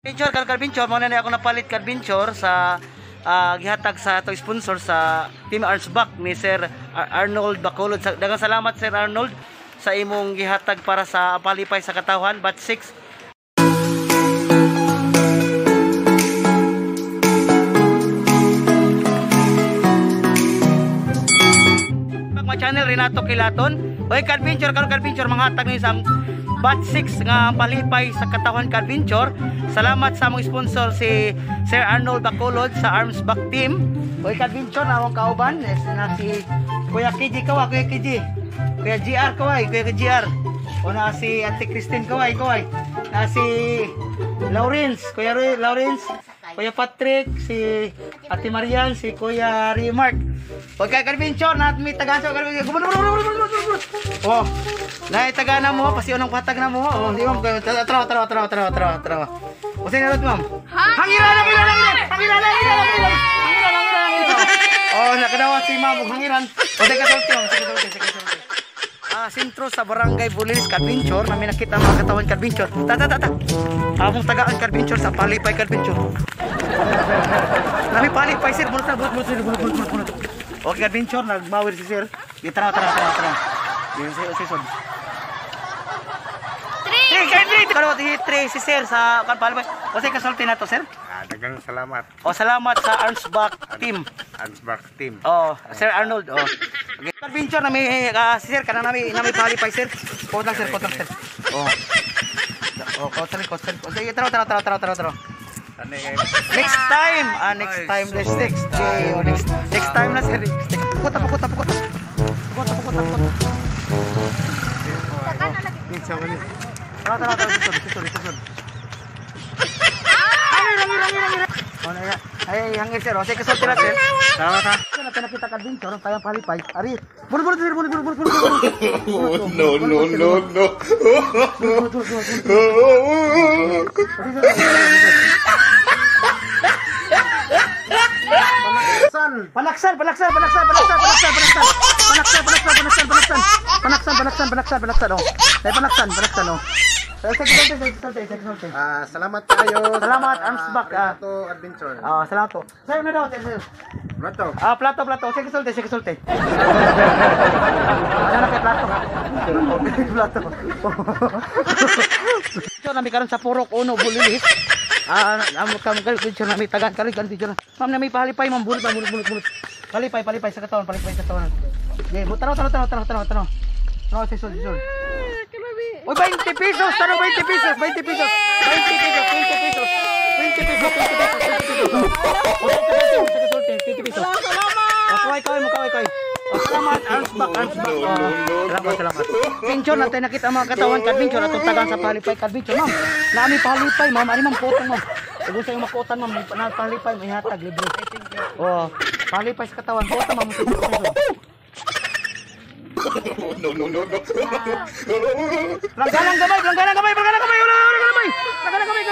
Adventure, Adventure, mao na ni ako napalit ka-adventure sa gihatag sa ato sponsor sa Team Arnsbach ni Sir Arnold Bacolod. Daghang salamat, Sir Arnold, sa imong gihatag para sa palipay sa katawhan batch 6. Pag channel Renato Quilaton. Oy ka-adventure, karon ka-adventure manghatag ni sa batch 6 nga palipay sa katawhan ka-adventure. Salamat sa among sponsor si Sir Arnold Bacolod sa Armsback Team. Oy ka-adventure na akong kauban na si Kuya KG kawa, Kuya KG. Kuya GR kaway, Kuya GR. O na si Ate Christine kaway, kaway. Na si Lawrence, Kuya Lawrence, Kuya Patrick, si Ate Marian, si Kuya Remark. Oy ka-adventure na may tagaan sa. Oh, naitaga na mo, pasiyon ang patag na mo. Oh, di ma'am, tara tara tara tara tara tara. O sino na ma'am? Hangiran, hangiran, hangiran. Hangiran, hangiran, hangiran. Hangiran, hangiran, hangiran. Oh, nakadawat si ma'am og hangiran. O teka sulti, ma'am, teka sulti, teka sulti. Sentro sa Barangay Bulilis ka-adventure, namin nakita mga katawan ka-adventure. Ta ta ta ta. Among tagaan ka-adventure sa palipay ka-adventure. Nami palipay sir, bunot bunot bunot bunot bunot bunot. Okay adventure, nagmawir si sir. Di tara tara tara tara. Di si sir. 3 3 3 si sir sa kan palipay. O say kasulti na to sir? Daghang salamat. O salamat sa Arnsbach team. Arnsbach team. Oh, Sir Arnold. Oh. Okay. Adventure na may si sir kana nami nami palipay sir. Kot lang sir, kot lang sir. Oh. Oh, kot sir, kot sir. Sige, tara tara tara tara tara tara. Next time, next time, next next day, oh, next next time na sir. Pukot, pukot, pukot. Pukot, pukot, pukot. Tara, tara, tara, susod, susod, susod. Ay, hangir sir. O, sige, kasulti na sir. Salamat ha. Ito na kita ka-adventure, ang tayang palipay. Ari, bunot, bunot, sir, bunot, bunot, bunot, bunot. No, no, no, no. Panaksan, panaksan, panaksan, panaksan, panaksan, panaksan. Panaksan, panaksan, panaksan, panaksan. Panaksan, panaksan, panaksan, panaksan, oh. Ay, panaksan, panaksan, oh. Salamat tayo. Salamat, Armsback. Plato Adventure. Salamat po. Sa'yo na daw, sa'yo. Plato. Plato, plato. Sige, sulte, sige, sulte. Ano na kay plato? Plato. Ito nami karon sa Purok Uno, Bulilis. Amo kam karon nami tagan karon karon. Ma'am nami palipay, ma'am bulit, bulit, bulit, bulit. Palipay, palipay sa katawan, palipay sa katawan. Yeah, tanaw, tanaw, tanaw, tanaw, tanaw, tanaw. Tanaw, sige, sulte, sulte. Uy, 20 pesos, tanaw 20 pesos, 20 pesos, 20 pesos, 20 pesos, 20 pesos, 20 pesos, 20 pesos. 20 pesos. Kaway, kaway mo, kaway, kaway. Salamat, Armsback, Armsback. Salamat, salamat. Adventure natin nakita mga katawan ka-adventure atong tagaan sa palipay ka-adventure, ma'am. Nami palipay, ma'am. Ari ma'am, potong, ma'am. Kung sa imong makuotan, ma'am, palipay, may hatag libre. Oh, palipay sa katawan, potong, ma'am. No, no, no, no. Langganang gamay, langganang gamay, langganang gamay, langganang gamay. Langganang gamay,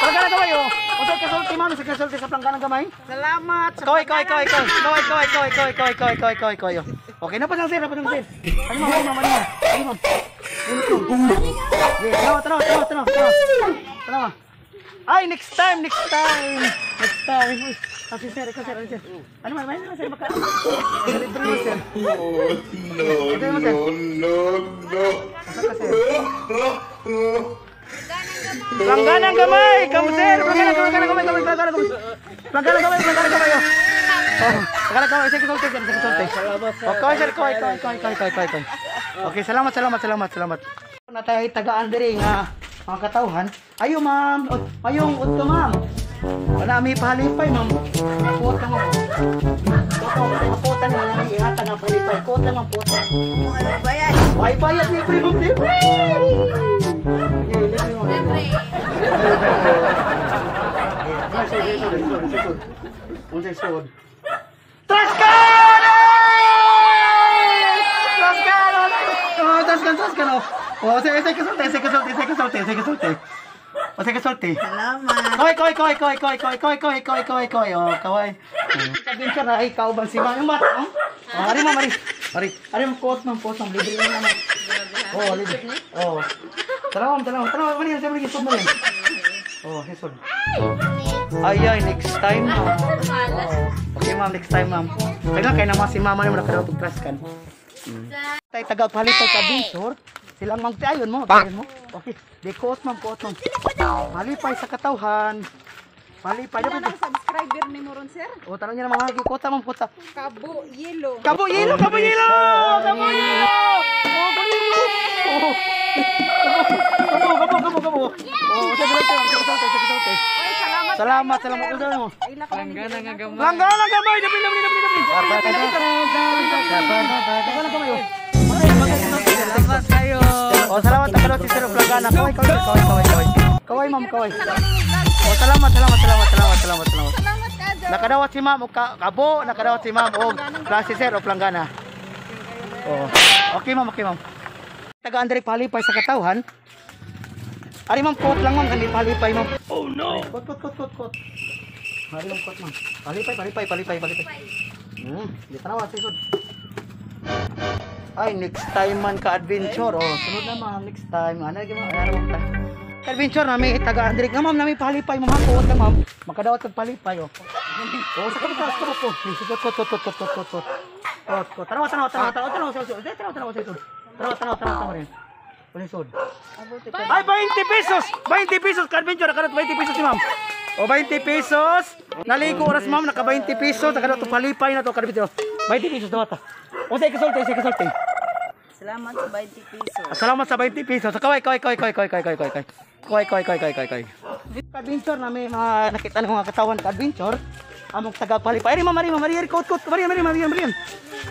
langganang gamay, oh. Unsay kasulti, ma'am? Unsay kasulti sa langganang gamay? Salamat. Kaway, kaway, kaway, kaway. Kaway, kaway, kaway, kaway, kaway, kaway, kaway, kaway, kaway. Okay na pa lang sir, na pa lang sir. Ano ma'am, ano ma'am, ano ma'am. Tanaw, tanaw, tanaw, tanaw, tanaw. Tanaw. Ay, next time, next time. Next time. Uy, kasi sir, ikaw sir, ano sir. Ano ma'am, ano sir, baka. Libre mo sir. No, no, no, no. Langganang gamay, kamu sir. Langganang gamay, langganang gamay, langganang gamay. Langganang gamay, langganang gamay. Oh, langganang gamay, sige, sulti, sir, sige, sulti. Okay, sir, kaway, kaway, kaway, kaway, kaway, kaway. Okay, salamat, salamat, salamat, salamat. Natay tagaan diri nga mga katawhan. Ayo ma'am, ayong udto ma'am. Wala mi palipay ma'am. Kuot ka ma'am. Kuot ka ma'am, kuot ihatag ang palipay. Kuot lang ma'am, kuot. Ano ba yan? Ay bayad libre ma'am, libre. Libre. Trascano! Trascano! Oh, trascano, trascano. Oh, sige, sige, sulte, sige, sulte, sige, sulte, sige, sulte. O sige, sulte. Salamat. Kaway, kaway, kaway, kaway, kaway, kaway, kaway, kaway, kaway, kaway, kaway. Oh, kaway. Adventure na ay kauban si ma'am. Yung mat, oh. Ari ma'am, ari. Ari, ari ma'am, kuot ma'am, kuot ma'am. Libre lang naman. Oh, libre. Oh. Tanaw, tanaw, tanaw. Mali, mali, mali, mali. Oh, hisod. Ay, ay, next time, ma'am. Oh. Okay, ma'am, next time, ma'am. Kaya kay naman si mama nimo nakadawat og trash can. Tay taga palipay ka adventure. Silang mang ayon mo, ayon mo. Okay, di kuot, ma'am, kuot, ma'am. Palipay sa katawhan. Palipay Wala dapat. nang subscriber ni mo ron, sir. O tanong niya na mga kuota, ma'am, kuota. Kabo yelo. Kabo yelo, kabo yelo! Kabo yelo! Oh, kabo yelo! Oh. Kabo, kabo, kabo, kabo. Oh, sa sa sa sa sa sa. Ay, salamat. Salamat, salamat. Unsa mo? Ay, laka ni Langgana nga gamay. Langgana gamay, dapil, dapil, dapil, dapil. Langgana gamay. Oh. Salamat kayo. Oh, salamat tagalog si Sir Plagana. Kaway, kaway, kaway, kaway, kaway. Kaway, ma'am, kaway. Oh, salamat, salamat, salamat, salamat, salamat, salamat. Salamat ka, Joe. Nakadawat si ma'am og kabo, nakadawat si ma'am og klase sir o planggana. Oh. Okay, ma'am, okay, ma'am. Taga Andre palipay sa katawhan. Ari, ma'am, kot lang, ma'am, kandi palipay, ma'am. Oh no. Kot kot kot kot kot. Ari, ma'am, kot, ma'am. Palipay, palipay, palipay, palipay. Di tanawa sa isod. Ay, next time man ka adventure. Oh, sunod na, ma'am, next time. Ano lagi, ma'am? Ano, ma'am? Adventure nami taga Andre nga, ma'am, nami palipay, ma'am, kot lang, ma'am. Makadawat kag palipay, oh. Oh, sa kabuk, sa kabuk ko. Kot kot kot kot kot kot kot kot. Kot kot. Tanawa, tanawa, tanawa, tanawa, tanawa, tanawa, tanawa, tanawa, tanawa, tanawa, tanawa, tanawa, tanawa rin. Wala. Ay, 20 pesos! 20 pesos! Ka-adventure, nakarat 20 pesos si ma'am. O, 20 pesos. Naligo oras, ma'am, naka 20 pesos. Nakarat to palipay na to, ka-adventure. 20 pesos daw ata. O, sa ikasulti, sa ikasulti. Salamat sa 20 pesos. Salamat sa 20 pesos. Kaway, kaway, kaway, kaway, kaway, kaway, kaway, kaway. Kaway, kaway, kaway, kaway, kaway, kaway. Ka-adventure na may mga nakita ng mga katawan ka-adventure. Among taga palipay. Ay, ma'am, ma'am, ma'am, kot, kot, Marian, Marian, Marian, Marian.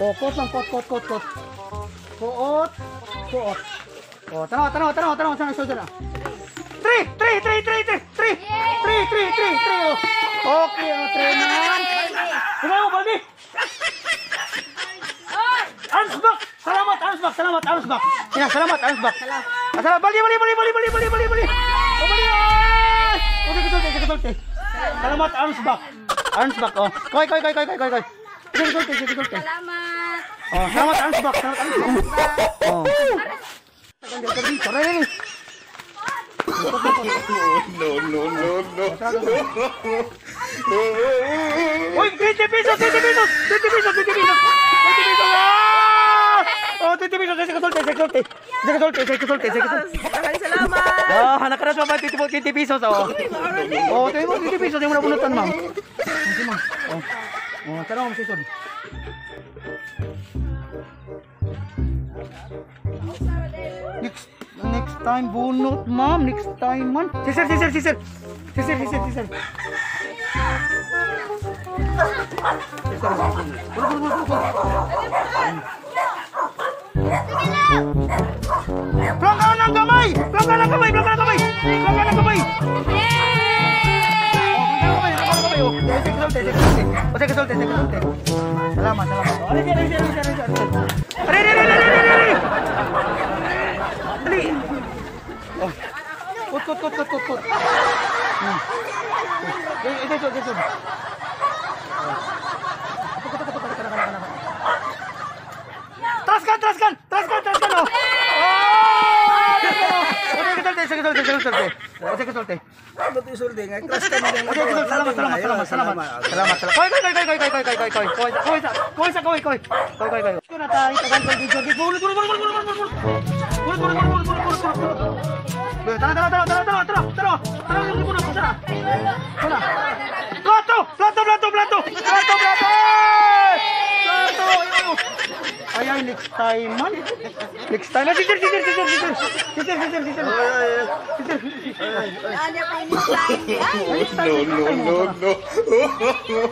O, kot lang, kot, kot, kot, kot. Kot, kot. O, tanawa, tanawa, tanawa, tanawa, tanawa, tanawa. 3, 3, 3, 3, 3, 3, 3, 3, 3, 3, oh. Okay, oh, 3, ma'am. Ikaw mo, Baldi. Arms back! Salamat, arms back, salamat, arms back. Sina, salamat, arms back. Ah, salamat, bali, bali, bali, bali, bali, bali, bali, bali. Oh, bali, ay! Okay, kasulti, kasulti. Salamat, arms back. Arms back, oh. Koy, koy, koy, koy, koy, koy, koy. Sige, kasulti, sige, kasulti. Salamat. Oh, salamat, arms back, salamat, arms back. Oh. Sorry. No, no, no, no. Uy, 20 pesos, 20 pesos, 20 pesos, 20 pesos, 20 pesos. Ah! Oh, 20 pesos, sige, kasulti, sige, kasulti. Sige, kasulti, sige, kasulti, sige, kasulti. Maraming salamat. Ah, nakaras pa ba 20 pesos, oh. Oh, 20 pesos, yung nabunutan, ma'am. Sige, ma'am. Oh. Oh, tara, ma'am, sisod. Next time bunot, ma'am. Next time, man. Si sir, si sir, si sir. Si sir, si sir, si sir. Si sir. Buru, buru, buru, buru. Plangga ng kamay! Plangga ng kamay! Plangga ng kamay! Plangga ng kamay! Oh, plangga ng kamay, oh. Sige, sulti, sige, sulti. Oh, sige, sulti, sige, sulti. Salamat, salamat. Oh, ari, ari, ari, ari, ari, ari. Ari, ari, ari, ari, ari, ari. Dali. Oh. Kut, kut, kut, kut, kut, kut. Eh, ito, ito, ito. Traskan, traskan! Traskan, traskan, oh! Oh! Traskan, oh! Sige, sulti, sige, sulti, sige, sulti. Sige, sulti. Okay, okay, salamat, salamat, salamat, salamat. Salamat, salamat. Koy, koy, koy, koy, koy, koy, koy, koy, koy, koy, koy, koy, sa koy, koy. Koy, koy, koy. Ko na tayo, tagal ko dito. Bulut, bulut, bulut, bulut, bulut, bulut. Bulut, bulut, bulut, bulut, bulut, bulut, bulut. Tara, tara, tara, tara, tara, tara, tara. Tara, tara, tara. Tara. Plato, plato, plato, plato. Plato, plato. Plato. Ay, ay, next time, man. Next time. Si sir, si sir, si sir, si sir. Si sir, si sir, si sir. Si sir. Ano pa yung next time? No, no, no, no.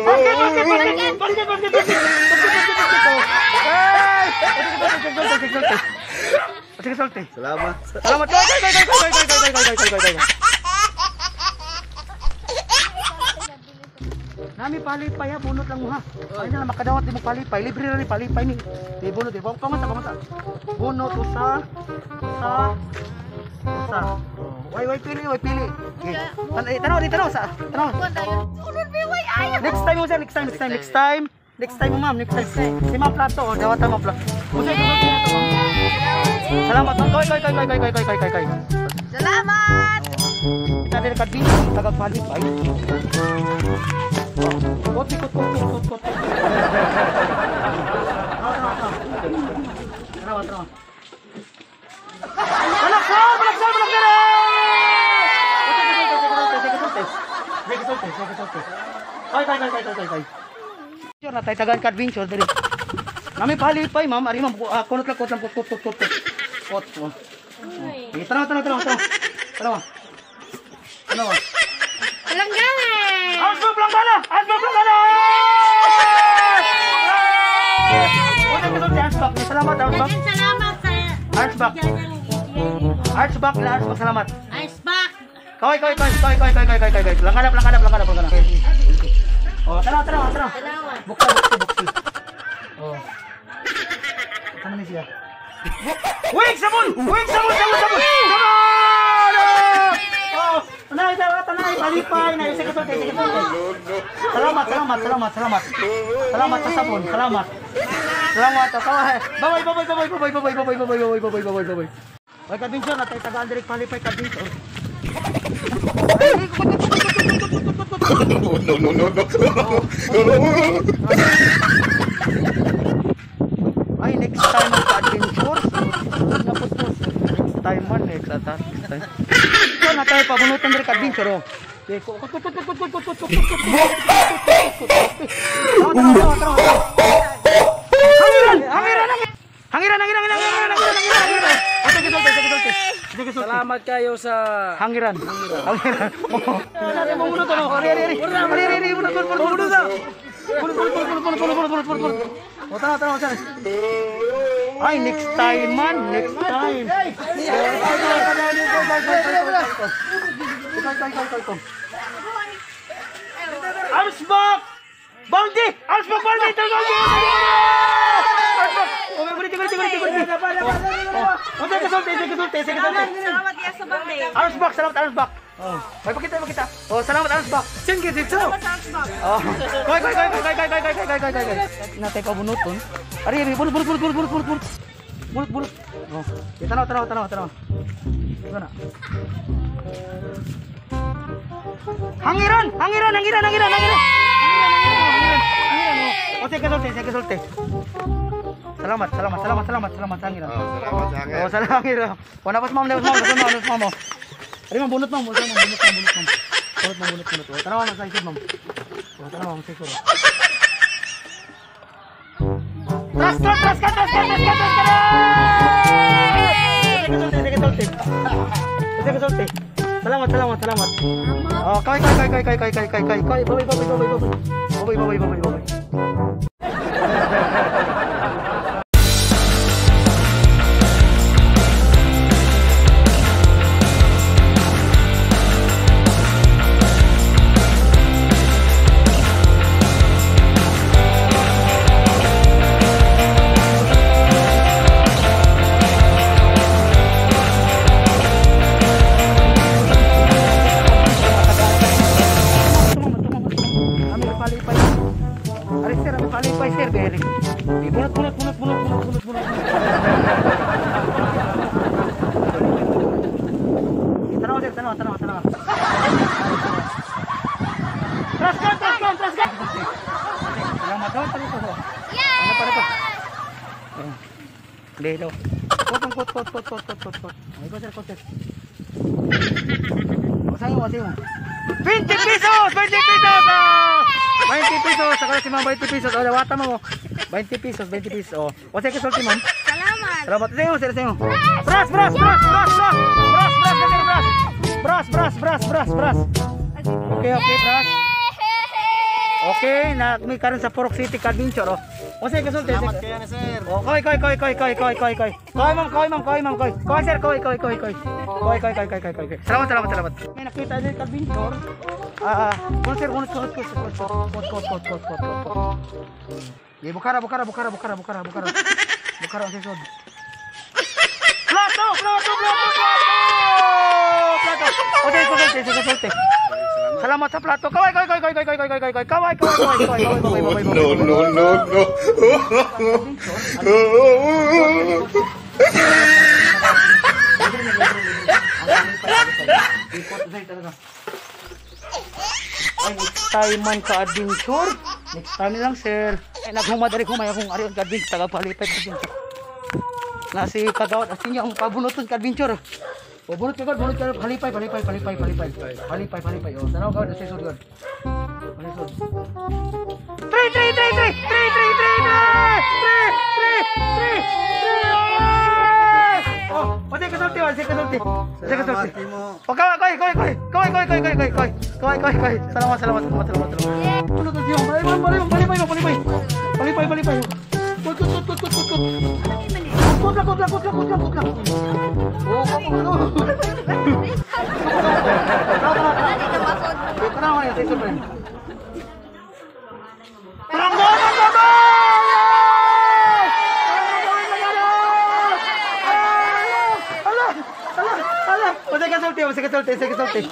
Basket, basket, basket, basket, basket, basket, basket, basket, basket. Ay! Sige, sulti. Sige, sulti. Salamat. Salamat. Koy, koy, koy, koy, koy, koy, koy, koy, koy, koy, koy. Nami palipay ha, bunot lang mo ha. Ay na makadawat di mo palipay, libre ra ni palipay ni. Di bunot di. Pamata, pamata. Bunot usa, usa, usa. Way way pili, way pili. Okay. Tanaw, di tanaw sa. Tanaw. Next time mo sir, next time, next time, next time. Next time mo, ma'am, next time. Si ma'am plato, oh, dawatan ma'am plato. Salamat, ma'am. Koy, koy, koy, koy, koy, koy, koy, koy, koy. Salamat. Kita Kita diri ka-adventure, tagagpalipay. Kot, kot, kot, kot, kot, kot. Tanawa, tanawa. Balaksar, balaksar, balaksar! Kay, kay, kay, kay, kay, kay. Na tay tagaan ka-adventure diri. Nami palipay, ma'am. Ari ma'am, kunot lang, kot lang, kot, kot, kot, kot. Kot. Sige, tanawa, tanawa, tanawa, tanawa. Tanawa. Tanawa. Langgana! Asbak langgana! Asbak langgana! Asbak. Salamat, Asbak. Salamat sa Asbak. Asbak, Asbak, salamat. Asbak. Kaway, kaway, kaway, kaway, kaway, kaway, kaway, kaway. Langanap, langanap, langanap, langanap. Oh, tanawa, tanawa, tanawa. Buksa, buksa, buksa. Oh. Ano ni siya? Wait, sabon! Wait, sabon, sabon, sabon! Sabon! Oh, tanay, tanay, tanay, palipay na. Sige, sige, sige. Salamat, salamat, salamat, salamat. Salamat sa sabon, salamat. Salamat, salamat. Bye-bye, bye-bye, bye-bye, bye-bye, bye-bye, bye-bye, bye-bye, bye-bye, bye-bye, bye-bye. Oy, ka-adventure, natay tagaan direk palipay ka-adventure. No, no, no, no. Ay, next time ang ka-adventure. Next time man, next time. Ito na tayo, pabunutan direk ka-adventure. Oh. Hangiran! Hangiran! Hangiran! Hangiran! Hangiran! Hangiran! Hangiran! Salamat kayo sa hangiran. Hangiran. Ay, next time man, next time. Armsbak! Baldi! Armsbak Baldi! Armsbak! Salamat ya sa Baldi. Armsbak, salamat Armsbak. Oh, may pakita, pakita. Oh, salamat Armsbak. Sige dito. Oh. Koy koy koy koy koy koy koy koy koy koy. Natay pa bunuton. Ari, ari, bunot bunot bunot bunot bunot bunot. Bunot bunot. Oh. Tanaw, tanaw, tanaw, tanaw. Ito na. Hangiran, hangiran, hangiran, hangiran, hangiran. Hangiran, hangiran. Oh, sige, solte, sige, solte. Salamat, salamat, salamat, salamat, salamat, hangiran. Oh, salamat, hangiran. Oh, salamat, hangiran. Oh, napas ma'am, napas ma'am, napas ma'am, napas ma'am. Ari ma'am, bunot ma'am, bunot ma'am, bunot ma'am, bunot ma'am. Bunot ma'am, bunot, bunot. Oh, tanaw ma'am, sa isod ma'am. Oh, tanaw ma'am, sa isod. Tras, tras, tras, tras, tras, tras, tras, tras. Sige, solte, sige, solte. Salamat, salamat, salamat. Oh, kay, kay, kay, kay, kay, kay, kay, kay, kay, bye, bye, bye, bye, bye, bye, bye, bye, bye, bye. Lelo. Kot kot kot kot kot kot kot kot. Ay, kot kot. Osayo, osayo. 20 pesos, 20 pesos. 20 pesos, saka si ma'am 20 pesos. Oh, dawata mo. 20 pesos, 20 pesos. Oh. Osay ka sulti ma'am. Salamat. Salamat. Sayo, sayo, sayo. Bras, bras, bras, bras, bras. Bras, bras, bras. Bras, bras, bras, bras, bras. Okay, okay, bras. Okay, na may karon sa Purok City Adventure, oh. Osay ka sulti. Salamat kayo na sir. Oh, koy koy koy koy koy koy koy koy. Koy ma'am, koy ma'am, koy ma'am, koy. Koy sir, koy koy koy koy. Koy koy koy koy koy koy. Salamat, salamat, salamat. May nakita din ka-adventure. Ah, sir, kunot kunot kunot kunot kunot kunot kunot kunot kunot. Di bukara bukara bukara bukara bukara bukara. Bukara ang sisod. Plato, plato, plato, plato. Plato. Okay, okay, okay, okay. Salamat sa plato. Kaway, kaway, kaway, kaway, kaway, kaway, kaway, kaway, kaway, kaway, kaway, kaway, kaway, kaway. No, no, no, no. Ay, next time man ka adventure. Next time lang, sir. Ay, naghuma diri humay akong arion ka adventure taga palipay adventure. Na si kagawad asin niya ang pabunoton ka adventure. O bunot ka god, bunot ka palipay palipay palipay palipay. Palipay palipay. O tanaw gawad sa sud god. Sud. 3 3 3 3 3 3 3 3 3 3 3. Oh, pati kasulti, pati kasulti. Pati kasulti. O kaway kaway kaway kaway kaway kaway kaway kaway kaway kaway kaway. Salamat salamat salamat salamat salamat. Bunot siyo. Palipay palipay palipay. Palipay palipay. Kut kut kut kut kut kut. Kut lang kut lang kut lang kut lang kut lang. Oh, kut kut. Kasulti.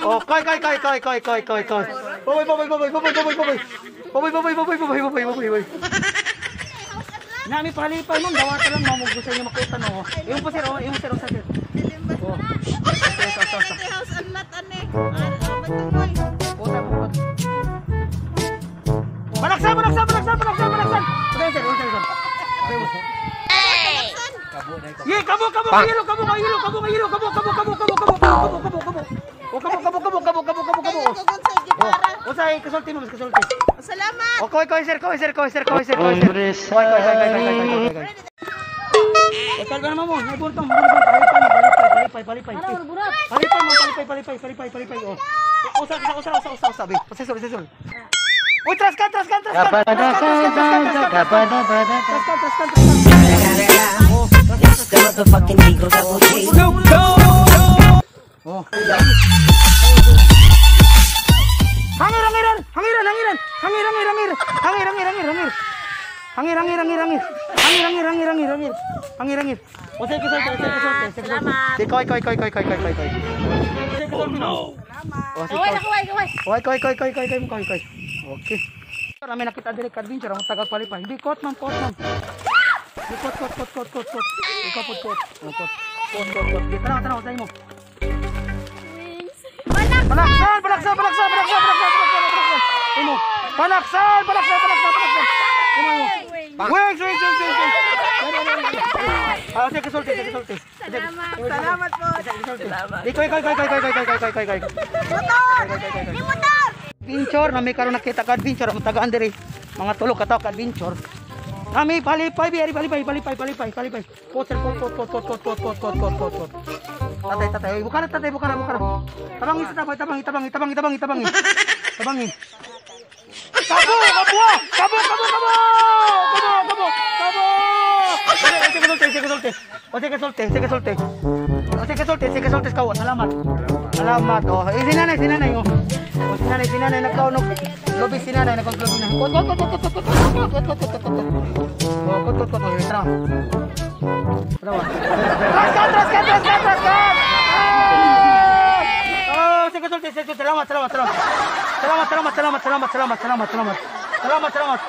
Oh, kay kay kay kay kay kay kay kay. Babay babay babay babay babay babay. Babay babay babay babay babay babay babay. Nami palipay ma'am, dawata lang ma'am, gusto niyo makita no. Imo po sir, oh, imo sir, oh, sir. Oh. House and lot ane. Balaksan, balaksan, balaksan, balaksan, balaksan. Okay, sir, okay, sir. Ye, kabo, kabo, kayelo, kabo, kayelo, kabo, kayelo, kabo, kabo, kabo, kabo, kabo, kabo, kabo, kabo. O kabo, kabo, kabo, kabo, kabo, kabo, kabo. O say kasulti mo, kasulti. Salamat. O kaway, kaway sir, kaway sir, kaway sir, kaway sir, kaway sir. Kaway, kaway, kaway, kaway, kaway, kaway. Kalga naman mo, naibunot mo, palipay, palipay, palipay, palipay. Palipay mo, palipay, palipay, palipay, palipay. O. Usa, usa, usa, usa, usa, usa, be. Usa, usa, usa. Uy, tras ka, tras ka, tras ka. Tras ka, tras ka, tras ka, tras ka. Tras ka, tras ka, tras ka. Oh. Hangir, hangiran, hangiran, hangiran, hangir, hangir, hangir, hangir, hangir, hangir, hangir. Hangir, hangir, hangir, hangir. Hangir, hangir, hangir, hangir, hangir. Hangir, hangir. O sige, sige, sige, sige, sige. Salamat. Koi, koi, koi, koi, koi, koi, koi, koi. Oh no. Kaway, kaway, kaway. Koi, koi, koi, koi, koi, koi, koi, koi. Okay. Marami nakita dire adventure ang taga palipay. Hindi kot man, kot man. Di kot, kot, kot, kot, kot, kot. Ikaw pod kot. Kot, kot, kot, kot. Tara, tara, usay mo. Palaksan, palaksan, palaksan, palaksan, palaksan, palaksan, palaksan. Imo. Palaksan, palaksan, palaksan, palaksan. Imo, imo. Wings, wings, wings, wings. Ah, sige, kasulti, sige, kasulti. Salamat. Salamat po. Salamat. Ikaw, ikaw, ikaw, ikaw, ikaw, ikaw, ikaw, ikaw, ikaw. Motor! Ni motor! Adventure, na may karon nakita ka adventure, ang tagaan diri. Mga tulo ka tawo ka adventure. Kami palipay, biyari palipay, palipay, palipay, palipay. Kot, kot, kot, kot, kot, kot, kot, kot, kot, kot, kot, kot. Tatay, tatay, buka na tatay, buka na, buka na. Tabangi sa tabay, tabangi, tabangi, tabangi, tabangi, tabangi. Tabangi. Kabo, kabo, kabo, kabo, kabo. Kabo, kabo, kabo. Sige, kasulti, sige, kasulti. O sige, kasulti, sige, kasulti. O sige, kasulti, sige, kasulti kawo. Salamat. Salamat. Oh, eh, sinanay, sinanay, oh. Oh, sinanay, sinanay nagkaonog. Lobi sinanay nagkaonog na. Kot, kot, kot, kot, kot, kot, kot, kot, kot, kot, kot. Oh, kot, kot, kot, oh, tara. Tara. Tras ka, tras ka, tras ka, tras ka. Oh, sige, kasulti, sige, salamat, salamat, salamat. Salamat, salamat, salamat, salamat, salamat, salamat, salamat. Salamat, salamat.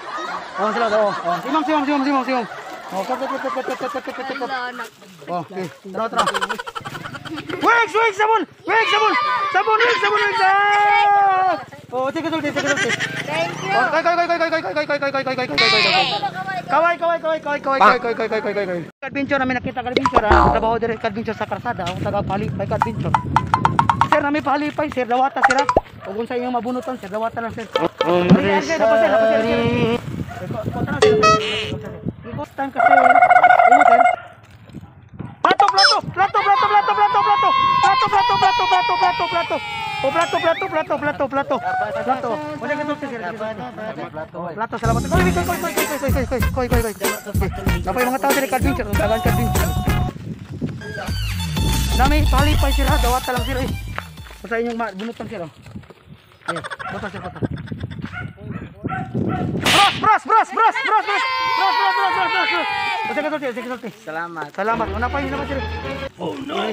Oh, salamat, oh, oh. Simam, simam, simam, simam, simam. Oh, kot, kot, kot, kot, kot, kot, kot, kot, kot. Oh, okay. Tara, tara. Wings, wings, sabon! Wings, sabon! Sabon, wings, sabon, wings! Oh, sige, sulti, sige, sulti. Thank you. Oh, kay, kay, kay, kay, kay, kay, kay, kay, kay, kay, kay, kay, kay, kay. Kaway, kaway, kaway, kaway, kaway, kaway, kaway, kaway, kaway, kaway. Adventure namin nakita ka adventure, ah. Trabaho dire adventure sa karsada, ang taga palipay ka adventure. Sir, nami palipay, sir, dawata sir. Ug unsa inyong mabunutan, sir, dawata lang sir. Ay, sir, sir, sir, sir. Ikot time kasi. Imo sir. Plato, plato, plato, plato, plato, plato, plato, plato, plato, plato, plato, plato, plato. O plato, plato, plato, plato, plato. Plato. Wala ka sulti sir. Plato, salamat. Koy, koy, koy, koy, koy, koy, koy, koy, koy, koy. Napay mga tao diri ka adventure, tagaan ka adventure. Nami palipay sir, dawata lang sir eh. Sa inyong bunutan sir. Ayan, bota sir, bota. Bros, bros, bros, bros, bros, bros, bros, bros, bros, bros, bros, bros. Sige, sulti, sige, sulti. Salamat. Salamat. Una pa yun naman sir. Oh no.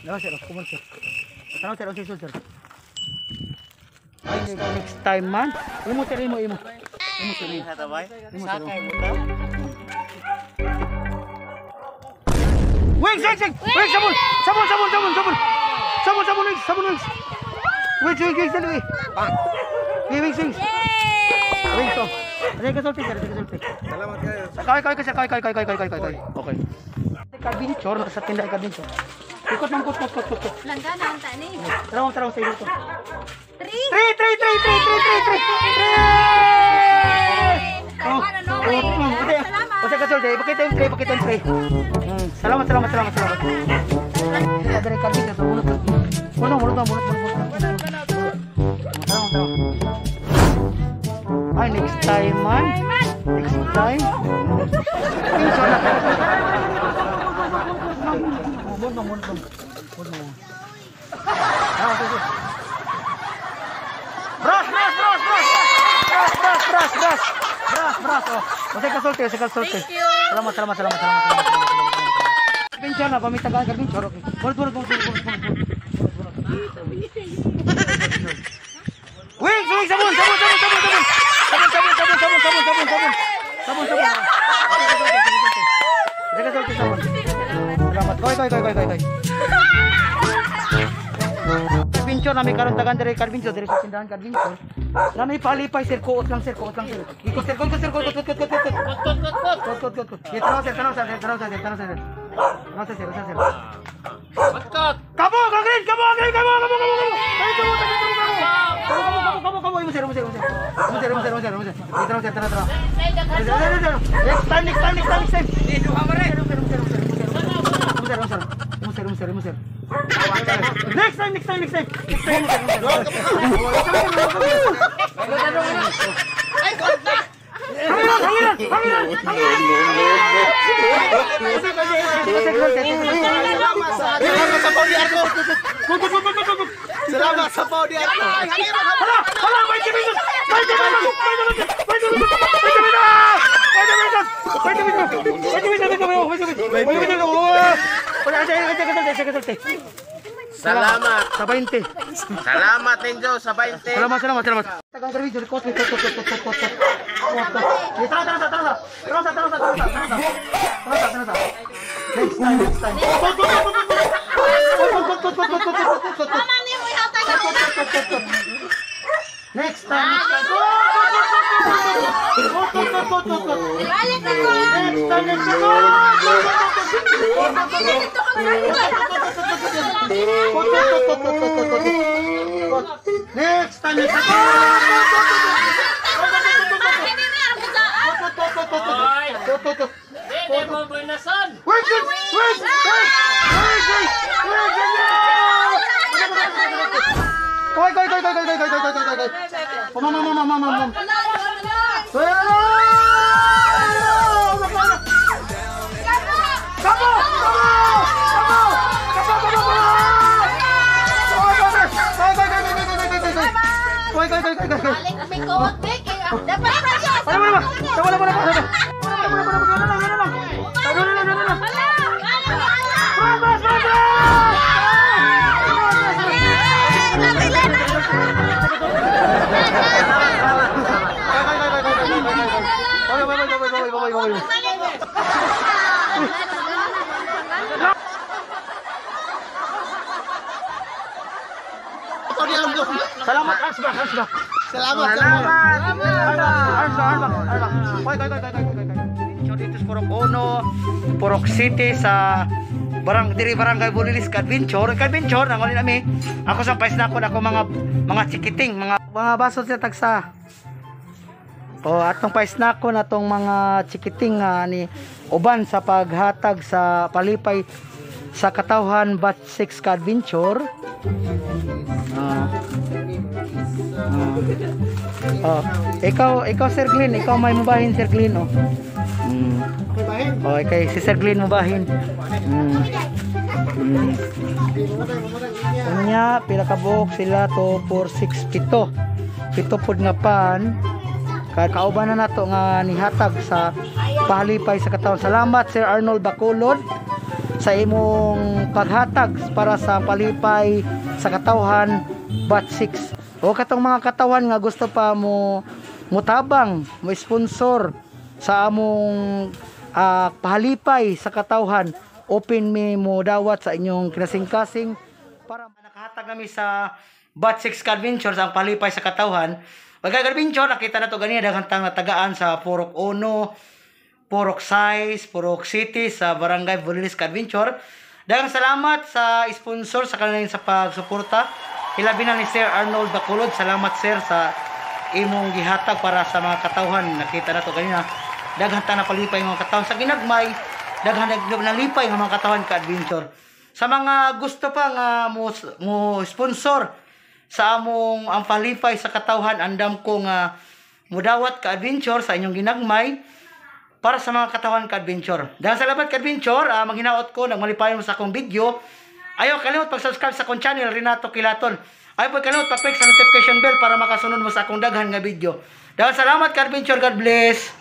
Naman sir, kumon sir. Tanaw sir, sir, sir. Ay, next time man. Imo sir, imo, imo. Imo sir, imo. Imo sir. Wings, wings, wings. Wings, sabon. Sabon, sabon, sabon, sabon. Sabon, sabon, wings. wings, sabon wings. Wings, wings, wings, dali. Wings, wings, wings. Wings, oh. Dali ka sulti, sir, dali ka sulti. Salamat kayo. Kaway, kaway, kaway, kaway, kaway, kaway, kaway, kaway. Okay. Kadventure, nasa tinda kadventure. Ikot lang, kot, kot, kot, kot. Langgana ang tani. Taraw, taraw sa iyo to. 3. 3, 3, 3, 3, 3, 3, 3, 3. Oh, Salamat. O sa kasulti, pakita yung tray, pakita yung tray. Salamat, salamat, salamat, salamat. Kadre kadre sa bunot. Bunot, bunot, bunot, bunot. Taraw, taraw. Ay, next time man. Next time. Picture na. Bunot, bunot, bunot. Brush, brush, brush, brush. Brush, brush, brush, brush. Brush, brush. Oh. Masay kasulti, masay kasulti. Thank you. Salamat, salamat, salamat, salamat, salamat, salamat. Adventure na, pamitagaan ka adventure. Okay. Bunot, bunot, bunot, bunot, bunot, bunot. Wings, wings, sabon, sabon, sabon, sabon, sabon. Sabon, sabon, sabon, sabon, sabon, sabon, sabon. Sabon, sabon. Masay kasulti, sabon. Salamat. Koy, koy, koy, koy, koy, koy. Adventure na may karon tagan dere adventure dere sa tindahan adventure. Na may palipay sir, kuot lang sir, kuot lang sir. Ikot sir, ikot sir, ikot ikot ikot ikot ikot. Ikot ikot ikot ikot. Tanaw sir, tanaw sir, tanaw sir, tanaw sir. Tanaw sir, tanaw sir. Kamo, kagrin, kamo, kagrin, kamo, kamo, kamo, kamo. Ay, kamo, kamo, kamo, kamo. Kamo, kamo, kamo, kamo, imo sir, imo sir, imo sir. Imo sir, imo sir, imo sir, imo sir. Tanaw sir, tanaw, tanaw. Next time, next time, next time, next time. Imo sir, imo sir, imo sir, imo sir, imo sir. Next time, next time, next time. Next time, next time. Hanginan, hanginan, hanginan, hanginan. Salamat sa Salamat sa Pauli Arco. Salamat sa Pauli Arco. Hala, hala, 20 pesos! 20 pesos! 20 pesos! 20 pesos! 20 pesos! 20 pesos! 20 pesos! 20 pesos! 20 pesos! 20 pesos! Wala, ate, ate, ate, ate. Salamat. Sa 20. Salamat ninyo sa 20. Salamat, salamat, salamat. Tagang servicio, kot, kot, kot, kot, kot, kot, kot. Kot, kot. Tara, tara, tara, tara, tara, tara, tara, tara, tara, tara, tara. Next time, next time. Kot, kot, kot, kot, kot. Kot, kot, kot, kot, kot, kot, kot, kot, kot. Mama ni mo ihatag ako. Next time, next time. Kot, kot, kot, kot, kot, kot, kot, kot, kot, kot. Balik na ko. Next time, next time. Kot, kot, kot, kot, kot, kot, kot. Dito ka Kot, kot, kot, kot, kot, kot, kot. Kot. Next time, next time. Kot, kot, kot, kot, kot. Kot, kot, kot, kot, kot. Kot, kot, kot. Wait, wait, wait, wait, wait, wait, wait, wait. Koy, koy, koy, koy, koy, koy, koy, koy, koy, koy, koy. Oh, mama, mama, mama, mama. Kamo! Kamo! Kamo! Kamo, kamo, kamo! Koy, koy, koy, koy, koy, koy, koy, koy, koy. Koy, koy, koy, koy, koy, koy. Balik may kuot bek. Dapat precious. Wala, wala, wala. Wala, wala, wala. Wala, wala, wala, wala, wala, wala, wala. Wala, wala, wala, wala. Bras, bras, bras, bras! Koy, koy, koy, koy, koy, koy, koy, koy, koy. Pauli Arco. Salamat, arms back, arms back. Salamat, salamat. Arms back, arms back, arms back. Koy, koy, koy, koy, koy, koy, koy. Dito sa Purok Uno, Purok City sa barang diri barangay Bulilis Adventure, Adventure nangoli nami. Ako sa pais na ako nako mga chikiting, mga baso sa tagsa. O atong pais na ako na tong mga chikiting ni uban sa paghatag sa palipay sa katawhan batch 6 ka adventure. Oh, ikaw Sir Glenn, ikaw may mubahin Sir Glenn oh. Oh, kay si Sir Glenn mubahin. Unya pila ka buok sila to 4 6 7. Pito pod nga pan. Kauban na nato nga nihatag sa pahalipay sa katawhan. Salamat Sir Arnold Bacolod sa imong paghatag para sa palipay sa katawhan batch 6. O katong mga katawan nga gusto pa mo mutabang, mo sponsor sa among pahalipay sa katawhan, open mi mo dawat sa inyong kinasingkasing Para nakahatag nami sa Batch 6 Adventures ang palipay sa katawhan. Pagka Adventure, nakita na to ganina daghan tang natagaan sa Purok Uno, Purok Size, Purok City sa Barangay Bulilis Adventure. Daghang salamat sa sponsor sa kanilang sa pagsuporta. Hilabi na ni Sir Arnold Bacolod. Salamat, sir, sa imong gihatag para sa mga katawhan. Nakita na to ganina. Daghan ta napalipay mga katawhan sa ginagmay. Daghan nalipay ng mga katawhan ka adventure. Sa mga gusto pa nga mo sponsor sa among ang palipay sa katawhan, andam ko nga mudawat ka adventure sa inyong ginagmay para sa mga katawan ka-adventure. Dahil sa labat ka-adventure, manghinaot ko, nagmalipayon mo sa akong video. Ayaw kalimot pag-subscribe sa akong channel, Renato Kilaton. Ayaw po kalimot pag-click sa notification bell para makasunod mo sa akong daghan nga video. Dahil salamat ka-adventure, God bless!